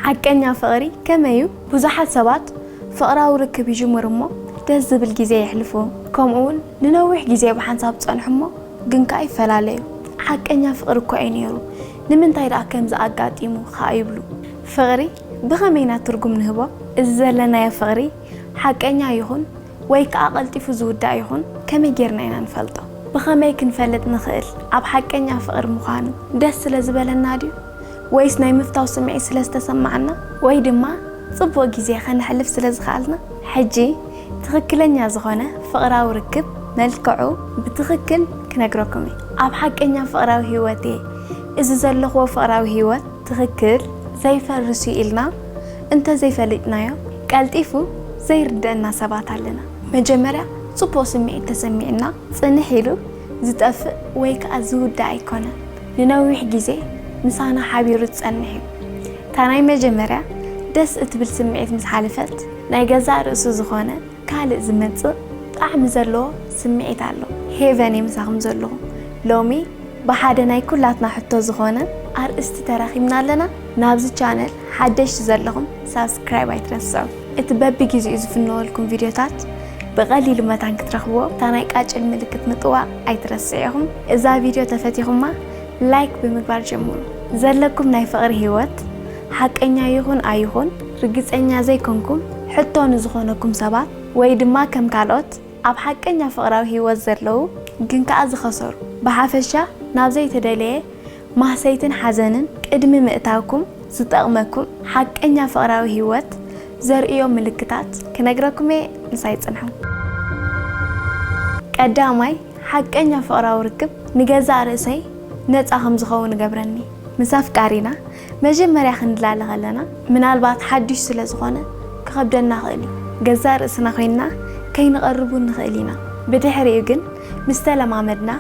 ሓቀኛ ፍቕሪ ከመይ እዩ? ብዙሓት ሰባት ፍቕራዊ ርክብ ይጅምሩ እሞ ደስ ዝብል ግዜ የሕልፉ። ከምኡ እውን ንነዊሕ ግዜ ብሓንሳብ ጸንሑ እሞ ግን ከኣ ይፈላለዩ። ሓቀኛ ፍቕሪ እኮ እዩ ነይሩ፣ ንምንታይ ደኣ ከምዚ ኣጋጢሙ ከኣ ይብሉ። ፍቕሪ ብኸመይ ኢና ትርጉም ንህቦ? እዚ ዘለናዮ ፍቕሪ ሓቀኛ ይኹን ወይ ከኣ ቀልጢፉ ዝውዳእ ይኹን ከመይ ጌርና ኢና ንፈልጦ? ብኸመይ ክንፈልጥ ንኽእል ኣብ ሓቀኛ ፍቕሪ ምዃኑ? ደስ ስለ ዝበለና ድዩ? ወይስ ናይ ምፍታው ስምዒት ስለ ዝተሰማዓና? ወይ ድማ ጽቡቕ ግዜ ከነሕልፍ ስለ ዝኸኣልና? ሕጂ ትኽክለኛ ዝኾነ ፍቕራዊ ርክብ መልክዑ ብትኽክል ክነግረኩም እየ። ኣብ ሓቀኛ ፍቕራዊ ህይወት እየ። እዚ ዘለኽዎ ፍቕራዊ ህይወት ትኽክል ዘይፈርስ እዩ ኢልና እንተ ዘይፈሊጥናዮ፣ ቀልጢፉ ዘይርደአና ሰባት ኣለና። መጀመርያ ጽቡቕ ስምዒት ተሰሚዕና ጽንሕ ኢሉ ዝጠፍእ ወይ ከኣ ዝውዳእ ኣይኮነን። ንነዊሕ ግዜ ምሳና ሓቢሩ ዝጸንሕ እዩ። እታ ናይ መጀመርያ ደስ እትብል ስምዒት ምስ ሓለፈት፣ ናይ ገዛእ ርእሱ ዝኾነ ካልእ ዝመጽእ ጣዕሚ ዘለዎ ስምዒት ኣሎ። ሄቨን እየ ምሳኹም ዘለኹ። ሎሚ ብሓደ ናይ ኩላትና ሕቶ ዝኾነ ኣርእስቲ ተራኺብና ኣለና። ናብዚ ቻነል ሓደሽቲ ዘለኹም ሳብስክራይብ ኣይትረስዑ። እቲ በብግዜኡ ዝፍነወልኩም ቪድዮታት ብቐሊሉ መታን ክትረኽብዎ እታ ናይ ቃጭል ምልክት ምጥዋቕ ኣይትረስዑ ኢኹም። እዛ ቪድዮ ተፈቲኹማ ላይክ ብምግባር ጀምሩ። ዘለኩም ናይ ፍቕሪ ህይወት ሓቀኛ ይኹን ኣይኹን ርግጸኛ ዘይኮንኩም ሕቶ ንዝኾነኩም ሰባት ወይ ድማ ከም ካልኦት ኣብ ሓቀኛ ፍቕራዊ ህይወት ዘለዉ ግን ከኣ ዝኸሰሩ። ብሓፈሻ ናብ ዘይተደለየ ማህሰይትን ሓዘንን ቅድሚ ምእታውኩም ዝጠቕመኩም ሓቀኛ ፍቕራዊ ህይወት ዘርእዮ ምልክታት ክነግረኩም እየ፣ ምሳይ ጽንሑ። ቀዳማይ፣ ሓቀኛ ፍቕራዊ ርክብ ንገዛእ ርእሰይ ነጻ ከም ዝኸውን እገብረኒ። ምስ ኣፍቃሪና መጀመርያ ክንላለ ከለና ምናልባት ሓድሽ ስለ ዝኾነ ክኸብደና ይኽእል እዩ። ገዛእ ርእስና ኮይንና ከይንቐርብ እውን ንኽእል ኢና። ብድሕሪኡ ግን ምስ ተለማመድና፣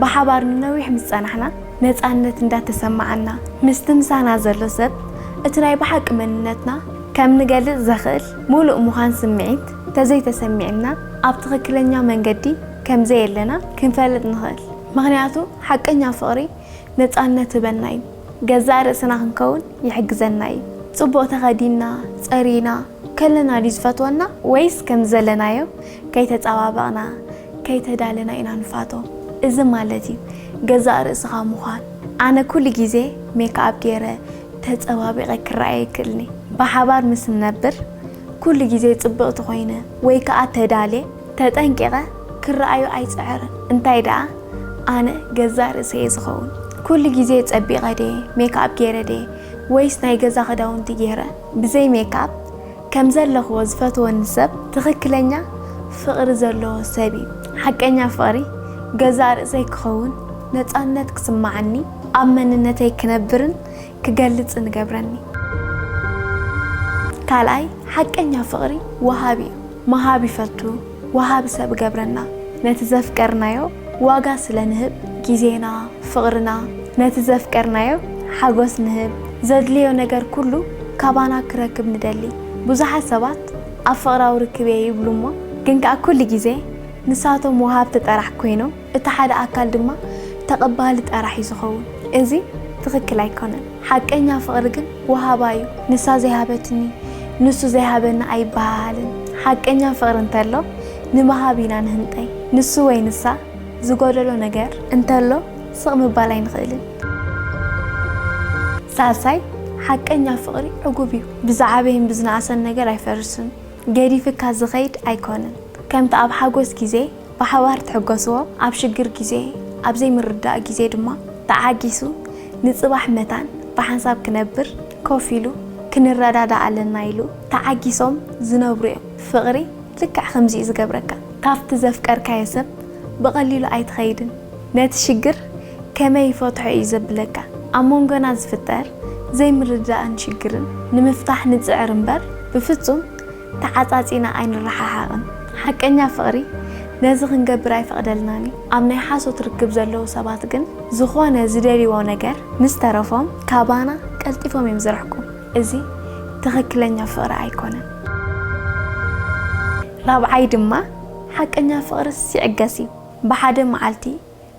ብሓባር ንነዊሕ ምስ ጸናሕና፣ ነጻነት እንዳተሰማዓና፣ ምስቲ ምሳና ዘሎ ሰብ እቲ ናይ ብሓቂ መንነትና ከም ንገልጽ ዘኽእል ምሉእ ምዃን ስምዒት ተዘይተሰሚዕና፣ ኣብ ትኽክለኛ መንገዲ ከም ዘየለና ክንፈልጥ ንኽእል። ምኽንያቱ ሓቀኛ ፍቕሪ ነጻነት ህበና እዩ። ገዛእ ርእስና ክንከውን ይሕግዘና እዩ። ጽቡቕ ተኸዲንና፣ ጸሪና ከለና ድዩ ዝፈትወና? ወይስ ከም ዘለናዮ ከይተጸባበቕና፣ ከይተዳለና ኢና ንፋቶ? እዚ ማለት እዩ ገዛእ ርእስኻ ምዃን። ኣነ ኩሉ ግዜ ሜክኣፕ ገይረ ተጸባቢቐ ክረኣየ ይክእልኒ። ብሓባር ምስ ንነብር ኩሉ ግዜ ጽብቕቲ ኮይነ ወይ ከኣ ተዳልየ ተጠንቂቐ ክረኣዮ ኣይጽዕርን። እንታይ ደኣ ኣነ ገዛእ ርእሰይ እየ ዝኸውን። ኩሉ ግዜ ጸቢቐ ድየ፣ ሜክኣፕ ገይረ ድየ፣ ወይስ ናይ ገዛ ክዳውንቲ ገይረ? ብዘይ ሜክኣፕ ከም ዘለኽዎ ዝፈትወኒ ሰብ ትኽክለኛ ፍቕሪ ዘለዎ ሰብ እዩ። ሓቀኛ ፍቕሪ ገዛእ ርእሰይ ክኸውን ነጻነት ክስምዓኒ፣ ኣብ መንነተይ ክነብርን ክገልጽን ይገብረኒ። ካልኣይ፣ ሓቀኛ ፍቕሪ ወሃቢ እዩ። ምሃብ ይፈቱ፣ ወሃቢ ሰብ እገብረና። ነቲ ዘፍቀርናዮ ዋጋ ስለ ንህብ፣ ግዜና፣ ፍቕርና፣ ነቲ ዘፍቀርናዮ ሓጎስ ንህብ። ዘድልዮ ነገር ኩሉ ካባና ክረክብ ንደሊ። ብዙሓት ሰባት ኣብ ፍቕራዊ ርክብ እየ ይብሉ እሞ፣ ግን ከኣ ኩሉ ግዜ ንሳቶም ወሃብቲ ጥራሕ ኮይኖም፣ እቲ ሓደ ኣካል ድማ ተቐባሊ ጥራሕ እዩ ዝኸውን። እዚ ትኽክል ኣይኮነን። ሓቀኛ ፍቕሪ ግን ወሃባ እዩ። ንሳ ዘይሃበትኒ፣ ንሱ ዘይሃበኒ ኣይበሃሃልን። ሓቀኛ ፍቕሪ እንተሎ፣ ንምሃብ ኢና ንህንጠይ። ንሱ ወይ ንሳ ዝጎደሎ ነገር እንተሎ፣ ስቕ ምባል ኣይንኽእልን። ሳልሳይ፣ ሓቀኛ ፍቕሪ ዕጉብ እዩ። ብዝዓበየን ብዝነኣሰን ነገር ኣይፈርስን። ገዲፍካ ዝኸይድ ኣይኮነን። ከምቲ ኣብ ሓጎስ ግዜ ብሓባር ትሕጎስዎ፣ ኣብ ሽግር ግዜ፣ ኣብ ዘይምርዳእ ግዜ ድማ ተዓጊሱ ንጽባሕ መታን ብሓንሳብ ክነብር፣ ኮፍ ኢሉ ክንረዳዳእ ኣለና ኢሉ ተዓጊሶም ዝነብሩ እዮም። ፍቕሪ ልክዕ ከምዚ እዩ ዝገብረካ። ካብቲ ዘፍቀርካዮ ሰብ ብቐሊሉ ኣይትኸይድን። ነቲ ሽግር ከመይ ይፈትሖ እዩ ዘብለካ። ኣብ መንጎና ዝፍጠር ዘይምርድዳእን ሽግርን ንምፍታሕ ንጽዕር እምበር፣ ብፍጹም ተዓጻጺና ኣይንረሓሓቕን። ሓቀኛ ፍቕሪ ነዚ ክንገብር ኣይፈቕደልናን እዩ። ኣብ ናይ ሓሶት ርክብ ዘለዉ ሰባት ግን፣ ዝኾነ ዝደልይዎ ነገር ምስ ተረፎም፣ ካባና ቀልጢፎም እዮም ዝርሕቁ። እዚ ትኽክለኛ ፍቕሪ ኣይኮነን። ራብዓይ ድማ፣ ሓቀኛ ፍቕርስ ይዕገስ እዩ። ብሓደ መዓልቲ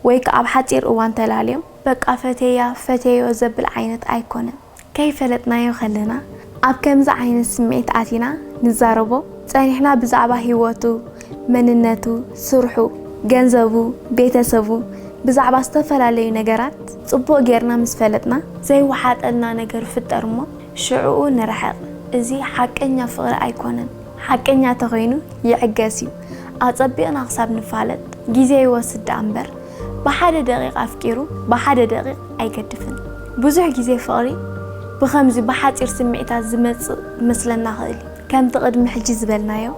ወይ ከኣ ኣብ ሓጺር እዋን ተላልዮም፣ በቃ ፈቴያ፣ ፈቴዮ ዘብል ዓይነት ኣይኮነን። ከይፈለጥናዮ ከለና፣ ኣብ ከምዚ ዓይነት ስምዒት ኣቲና ንዛረቦ ጸኒሕና፣ ብዛዕባ ህይወቱ፣ መንነቱ፣ ስርሑ፣ ገንዘቡ፣ ቤተሰቡ፣ ብዛዕባ ዝተፈላለዩ ነገራት ጽቡቕ ጌርና ምስ ፈለጥና፣ ዘይወሓጠልና ነገር ይፍጠር እሞ ሽዕኡ ንርሓቕ። እዚ ሓቀኛ ፍቕሪ ኣይኮነን። ሓቀኛ ተኾይኑ ይዕገስ እዩ። ኣጸቢቕና ክሳብ ንፋለጥ ግዜ ይወስድ ደኣ እምበር፣ ብሓደ ደቂቕ ኣፍቂሩ ብሓደ ደቂቕ ኣይገድፍን። ብዙሕ ግዜ ፍቕሪ ብኸምዚ ብሓጺር ስምዒታት ዝመጽእ ክመስለና ይኽእል እዩ። ከምቲ ቅድሚ ሕጂ ዝበልናዮ፣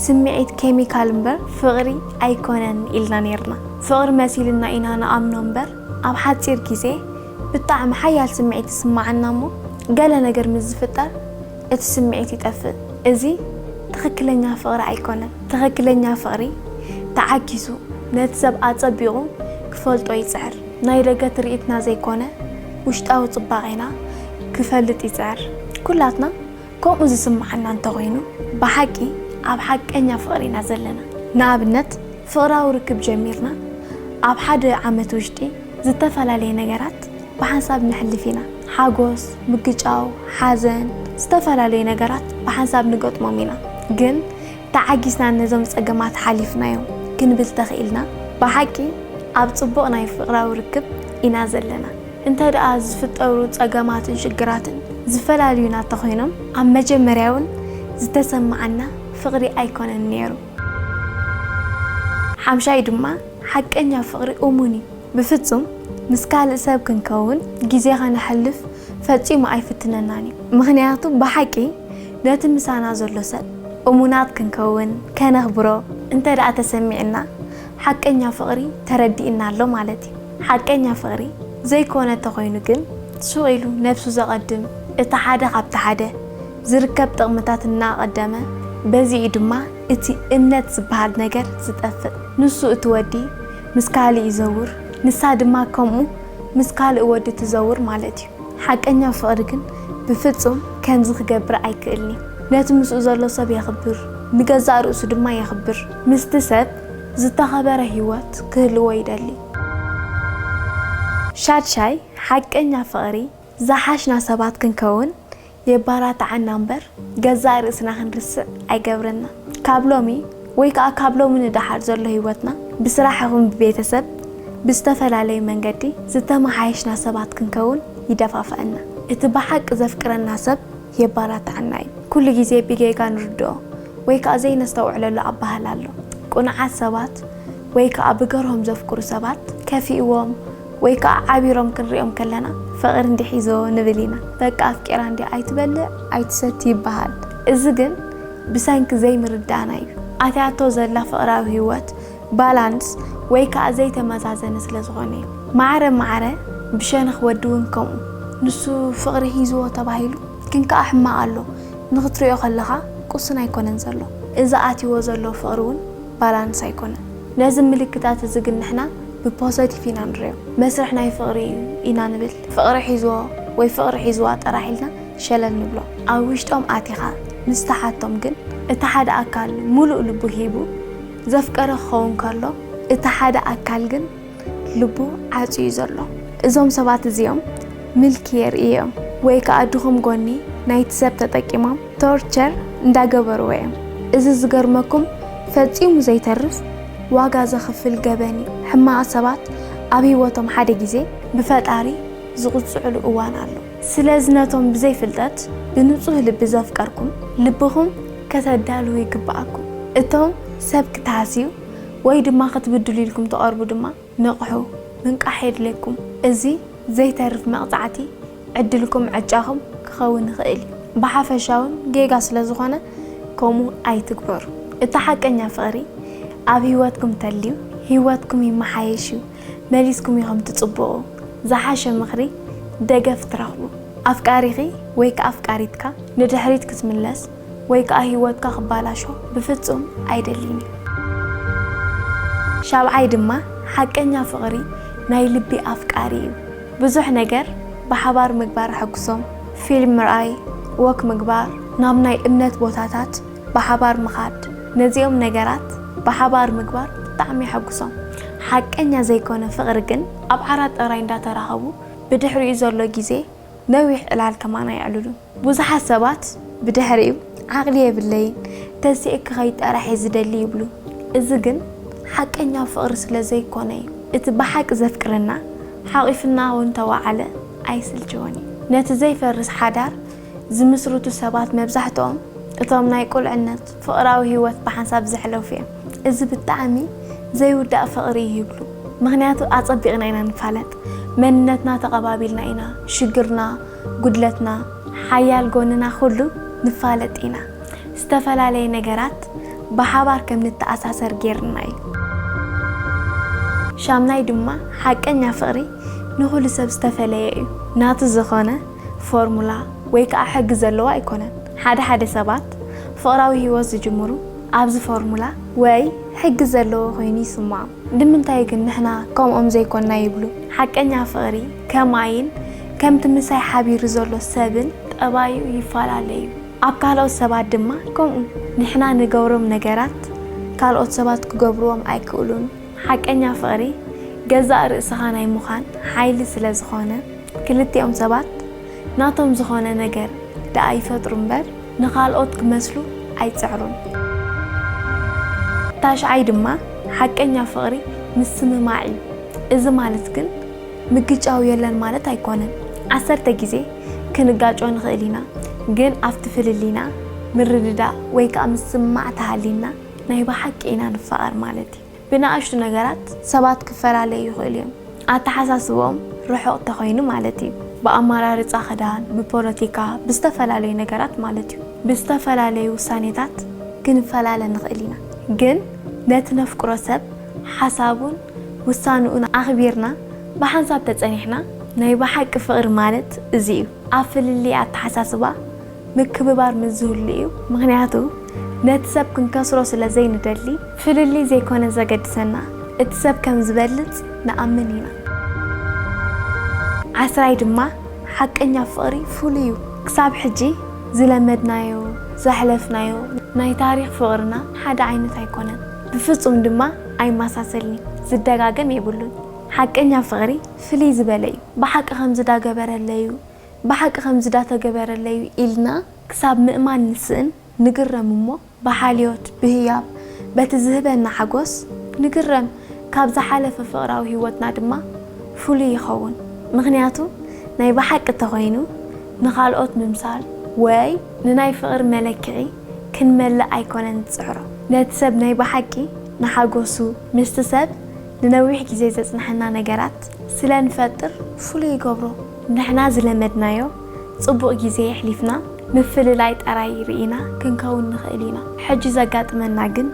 ስምዒት ኬሚካል እምበር ፍቕሪ ኣይኮነን ኢልና ነይርና። ፍቕሪ መሲልና ኢና ንኣምኖ እምበር፣ ኣብ ሓጺር ግዜ ብጣዕሚ ሓያል ስምዒት ይስምዓና እሞ፣ ገለ ነገር ምስ ዝፍጠር እቲ ስምዒት ይጠፍእ። እዚ ትኽክለኛ ፍቕሪ ኣይኮነን። ትኽክለኛ ፍቕሪ ተዓጊሱ፣ ነቲ ሰብ ኣጸቢቑ ክፈልጦ ይጽዕር። ናይ ደገ ትርኢትና ዘይኮነ፣ ውሽጣዊ ጽባቐና ክፈልጥ ይጽዕር። ኩላትና ከምኡ ዝስምዓና እንተኾይኑ፣ ብሓቂ ኣብ ሓቀኛ ፍቕሪ ኢና ዘለና። ንኣብነት፣ ፍቕራዊ ርክብ ጀሚርና ኣብ ሓደ ዓመት ውሽጢ ዝተፈላለየ ነገራት ብሓንሳብ ነሕልፍ ኢና። ሓጎስ፣ ምግጫው፣ ሓዘን፣ ዝተፈላለዩ ነገራት ብሓንሳብ ንገጥሞም ኢና። ግን ተዓጊስና ነዞም ጸገማት ሓሊፍናዮም ክንብል ተኽኢልና፣ ብሓቂ ኣብ ጽቡቕ ናይ ፍቕራዊ ርክብ ኢና ዘለና። እንተ ደኣ ዝፍጠሩ ጸገማትን ሽግራትን ዝፈላልዩና ተኾይኖም፣ ኣብ መጀመርያ እውን ዝተሰምዓና ፍቕሪ ኣይኮነን ነይሩ። ሓምሻይ ድማ፣ ሓቀኛ ፍቕሪ እሙን እዩ። ብፍጹም ምስ ካልእ ሰብ ክንከውን ግዜ ከነሕልፍ ፈጺሙ ኣይፍትነናን እዩ። ምኽንያቱ ብሓቂ ነቲ ምሳና ዘሎ ሰብ እሙናት ክንከውን፣ ከነኽብሮ እንተ ደኣ ተሰሚዕና፣ ሓቀኛ ፍቕሪ ተረዲእና ኣሎ ማለት እዩ። ሓቀኛ ፍቕሪ ዘይኮነ ተኾይኑ ግን፣ ሱቕ ኢሉ ነብሱ ዘቐድም፣ እቲ ሓደ ካብቲ ሓደ ዝርከብ ጥቕምታት እናቐደመ፣ በዚኡ ድማ እቲ እምነት ዝበሃል ነገር ዝጠፍእ። ንሱ እቲ ወዲ ምስ ካልእ ይዘውር፣ ንሳ ድማ ከምኡ ምስ ካልእ ወዲ ትዘውር ማለት እዩ። ሓቀኛ ፍቕሪ ግን ብፍጹም ከምዚ ክገብር ኣይክእልን እዩ። ነቲ ምስኡ ዘሎ ሰብ የኽብር፣ ንገዛእ ርእሱ ድማ የኽብር። ምስቲ ሰብ ዝተኸበረ ህይወት ክህልዎ ይደሊ። ሻድሻይ፣ ሓቀኛ ፍቕሪ ዝሓሽና ሰባት ክንከውን የባራትዓና እምበር፣ ገዛእ ርእስና ክንርስዕ ኣይገብረና። ካብ ሎሚ ወይ ከኣ ካብ ሎሚ ንደሓር ዘሎ ህይወትና፣ ብስራሕ ይኹን ብቤተሰብ፣ ብዝተፈላለዩ መንገዲ ዝተመሓየሽና ሰባት ክንከውን ይደፋፍኣና። እቲ ብሓቂ ዘፍቅረና ሰብ የባራትዓና እዩ። ኩሉ ግዜ ብጌጋ ንርድኦ ወይ ከኣ ዘይነስተውዕለሉ ኣባህላ ኣሎ። ቅኑዓት ሰባት ወይ ከኣ ብገርሆም ዘፍቅሩ ሰባት ከፊእዎም ወይ ከኣ ዓቢሮም ክንሪኦም ከለና፣ ፍቕሪ እንድዩ ሒዞ ንብል ኢና። በቃ ኣፍቂራ እንድያ፣ ኣይትበልዕ ኣይትሰቲ ይበሃል። እዚ ግን ብሰንኪ ዘይምርዳእና እዩ። ኣትያቶ ዘላ ፍቕራዊ ህይወት ባላንስ ወይ ከኣ ዘይተመዛዘነ ስለ ዝኾነ እዩ። ማዕረ ማዕረ ብሸነኽ ወዲ እውን ከምኡ። ንሱ ፍቕሪ ሒዝዎ ተባሂሉ ግን ከኣ ሕማቕ ኣሎ። ንኽትሪኦ ከለኻ ቁሱን ኣይኮነን ዘሎ። እዚ ኣትይዎ ዘሎ ፍቕሪ እውን ባላንስ ኣይኮነን። ነዚ ምልክታት እዚ ግን ንሕና ብፖዘቲቭ ኢና ንሪኦ። መስርሕ ናይ ፍቕሪ እዩ ኢና ንብል። ፍቕሪ ሒዝዎ ወይ ፍቕሪ ሒዝዋ ጥራሕ ኢልና ሸለል ንብሎ። ኣብ ውሽጦም ኣቲኻ ምስ ትሓቶም ግን፣ እቲ ሓደ ኣካል ሙሉእ ልቡ ሂቡ ዘፍቀረ ክኸውን ከሎ፣ እቲ ሓደ ኣካል ግን ልቡ ዓጽዩ ዘሎ። እዞም ሰባት እዚኦም ምልኪ የርእዩ እዮም፣ ወይ ከኣ ድኹም ጎኒ ናይቲ ሰብ ተጠቂሞም ቶርቸር እንዳገበርዎ እዮም። እዚ ዝገርመኩም ፈጺሙ ዘይተርፍ ዋጋ ዘኽፍል ገበን እዩ። ሕማቕ ሰባት ኣብ ህይወቶም ሓደ ግዜ ብፈጣሪ ዝቕጽዕሉ እዋን ኣሎ። ስለዚ ነቶም ብዘይፍልጠት ብንጹህ ልቢ ዘፍቀርኩም፣ ልብኹም ከተዳልዉ ይግብኣኩም። እቶም ሰብ ክትሃስዩ ወይ ድማ ክትብድሉ ኢልኩም ትቐርቡ ድማ ንቕሑ፣ ምንቃሕ የድልየኩም። እዚ ዘይተርፍ መቕጻዕቲ ዕድልኩም ዕጫኹም ክኸውን ይኽእል እዩ። ብሓፈሻ እውን ጌጋ ስለ ዝኾነ ከምኡ ኣይትግበሩ። እቲ ሓቀኛ ፍቕሪ ኣብ ህይወትኩም ተልዩ፣ ህይወትኩም ይመሓየሽ እዩ። መሊስኩም ኢኹም ትጽብቑ። ዝሓሸ ምኽሪ፣ ደገፍ ትረኽቡ። ኣፍቃሪኺ ወይ ከኣ ኣፍቃሪትካ ንድሕሪት ክትምለስ ወይ ከኣ ህይወትካ ክባላሾ ብፍጹም ኣይደልን እዩ። ሻብዓይ ድማ፣ ሓቀኛ ፍቕሪ ናይ ልቢ ኣፍቃሪ እዩ። ብዙሕ ነገር ብሓባር ምግባር ኣሐጉሶም። ፊልም ምርኣይ፣ ወክ ምግባር፣ ናብ ናይ እምነት ቦታታት ብሓባር ምኻድ፣ ነዚኦም ነገራት ብሓባር ምግባር ብጣዕሚ የሐጉሶም። ሓቀኛ ዘይኮነ ፍቕሪ ግን ኣብ ዓራት ጥራይ እንዳተራኸቡ ብድሕሪኡ ዘሎ ግዜ ነዊሕ ዕላል ከማን ኣየዕልሉን። ብዙሓት ሰባት ብድሕሪኡ፣ "ዓቕሊ የብለይን፣ ተሲኤ ክኸይድ ጥራሕ እየ ዝደሊ" ይብሉ። እዚ ግን ሓቀኛ ፍቕሪ ስለ ዘይኮነ እዩ። እቲ ብሓቂ ዘፍቅረና ሓቒፍና እውን ተወዓለ ኣይስልችዎን እዩ። ነቲ ዘይፈርስ ሓዳር ዝምስርቱ ሰባት መብዛሕትኦም እቶም ናይ ቁልዕነት ፍቕራዊ ህይወት ብሓንሳብ ዘሕለፉ እዮም። እዚ ብጣዕሚ ዘይውዳእ ፍቕሪ እዩ ይብሉ። ምኽንያቱ ኣጸቢቕና ኢና ንፋለጥ። መንነትና ተቐባቢልና ኢና። ሽግርና፣ ጉድለትና፣ ሓያል ጎንና ኩሉ ንፋለጥ ኢና። ዝተፈላለየ ነገራት ብሓባር ከም ንተኣሳሰር ጌርና እዩ። ሻምናይ ድማ ሓቀኛ ፍቕሪ ንኹሉ ሰብ ዝተፈለየ እዩ። ናቱ ዝኾነ ፎርሙላ ወይ ከዓ ሕጊ ዘለዎ ኣይኮነን። ሓደ ሓደ ሰባት ፍቕራዊ ህይወት ዝጅምሩ ኣብዚ ፎርሙላ ወይ ሕጊ ዘለዎ ኮይኑ ይስምዖም። ንምንታይ ግን ንሕና ከምኦም ዘይኮንና ይብሉ። ሓቀኛ ፍቕሪ ከም ኣይን ከምቲ ምሳይ ሓቢሩ ዘሎ ሰብን ጠባዩ ይፈላለ እዩ። ኣብ ካልኦት ሰባት ድማ ከምኡ። ንሕና ንገብሮም ነገራት ካልኦት ሰባት ክገብርዎም ኣይክእሉን። ሓቀኛ ፍቕሪ ገዛእ ርእስኻ ናይ ምዃን ሓይሊ ስለ ዝኾነ፣ ክልቲኦም ሰባት ናቶም ዝኾነ ነገር ደኣ ይፈጥሩ እምበር፣ ንኻልኦት ክመስሉ ኣይጽዕሩን። ታሽዓይ ድማ ሓቀኛ ፍቕሪ ምስምማዕ እዩ። እዚ ማለት ግን ምግጫው የለን ማለት ኣይኮነን። ዓሰርተ ግዜ ክንጋጮ ንኽእል ኢና፣ ግን ኣብቲ ፍልልይና ምርድዳእ ወይ ከኣ ምስምማዕ ተሃልዩና ናይ ብሓቂ ኢና ንፋቐር ማለት እዩ። ብንኣሽቱ ነገራት ሰባት ክፈላለዩ ይኽእሉ እዮም። ኣተሓሳስብኦም ርሑቕ ተኾይኑ ማለት እዩ። ብኣመራርጻ ክዳን፣ ብፖለቲካ፣ ብዝተፈላለዩ ነገራት ማለት እዩ። ብዝተፈላለዩ ውሳኔታት ክንፈላለ ንኽእል ኢና። ግን ነቲ ነፍቅሮ ሰብ ሓሳቡን ውሳንኡን ኣኽቢርና ብሓንሳብ ተጸኒሕና ናይ ብሓቂ ፍቕሪ ማለት እዚ እዩ። ኣብ ፍልልይ ኣተሓሳስባ ምክብባር ምስ ዝህሉ እዩ። ምኽንያቱ ነቲ ሰብ ክንከስሮ ስለ ዘይንደሊ ፍልልይ ዘይኮነ ዘገድሰና እቲ ሰብ ከም ዝበልጽ ንኣምን ኢና። ዓስራይ ድማ ሓቀኛ ፍቕሪ ፍሉይ እዩ። ክሳብ ሕጂ ዝለመድናዮ፣ ዘሕለፍናዮ ናይ ታሪኽ ፍቕርና ሓደ ዓይነት ኣይኮነን። ብፍጹም ድማ ኣይመሳሰልን እዩ። ዝደጋገም የብሉን። ሓቀኛ ፍቕሪ ፍልይ ዝበለ እዩ። ብሓቂ ከምዚ ዳገበረለይ እዩ፣ ብሓቂ ከምዚ ዳተገበረለይ እዩ ኢልና ክሳብ ምእማን ንስእን፣ ንግረም እሞ ብሓልዮት፣ ብህያብ፣ በቲ ዝህበና ሓጎስ ንግረም። ካብ ዝሓለፈ ፍቕራዊ ህይወትና ድማ ፍሉይ ይኸውን። ምኽንያቱ ናይ ብሓቂ ተኾይኑ ንኻልኦት ምምሳል ወይ ንናይ ፍቕሪ መለክዒ ክንመልእ ኣይኮነን ዝጽዕሮ። ነቲ ሰብ ናይ ብሓቂ ንሓጎሱ፣ ምስቲ ሰብ ንነዊሕ ግዜ ዘጽንሐና ነገራት ስለ ንፈጥር ፍሉይ ይገብሮ። ንሕና ዝለመድናዮ ጽቡቕ ግዜ የሕሊፍና፣ ምፍልላይ ጥራይ ርኢና ክንከውን ንኽእል ኢና። ሕጂ ዘጋጥመና ግን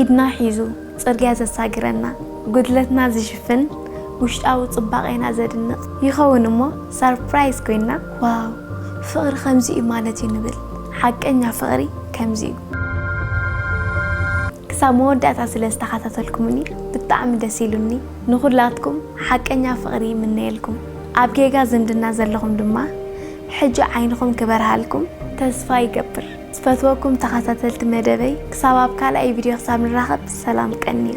ኢድና ሒዙ ጽርግያ ዘሳግረና፣ ጉድለትና ዝሽፍን፣ ውሽጣዊ ጽባቄና ዘድንቕ ይኸውን እሞ፣ ሰርፕራይዝ ኮይና፣ "ዋው፣ ፍቕሪ ከምዚ እዩ ማለት እዩ" ንብል። ሓቀኛ ፍቕሪ ከምዚ እዩ። ክሳብ መወዳእታ ስለ ዝተኸታተልኩምኒ ብጣዕሚ ደስ ኢሉኒ። ንኹላትኩም ሓቀኛ ፍቕሪ ይምነየልኩም። ኣብ ጌጋ ዝምድና ዘለኹም ድማ ሕጂ ዓይንኹም ክበርሃልኩም ተስፋ ይገብር። ዝፈትወኩም ተኸታተልቲ መደበይ፣ ክሳብ ኣብ ካልኣይ ቪድዮ ክሳብ ንራኸብ ሰላም ቀንዩ።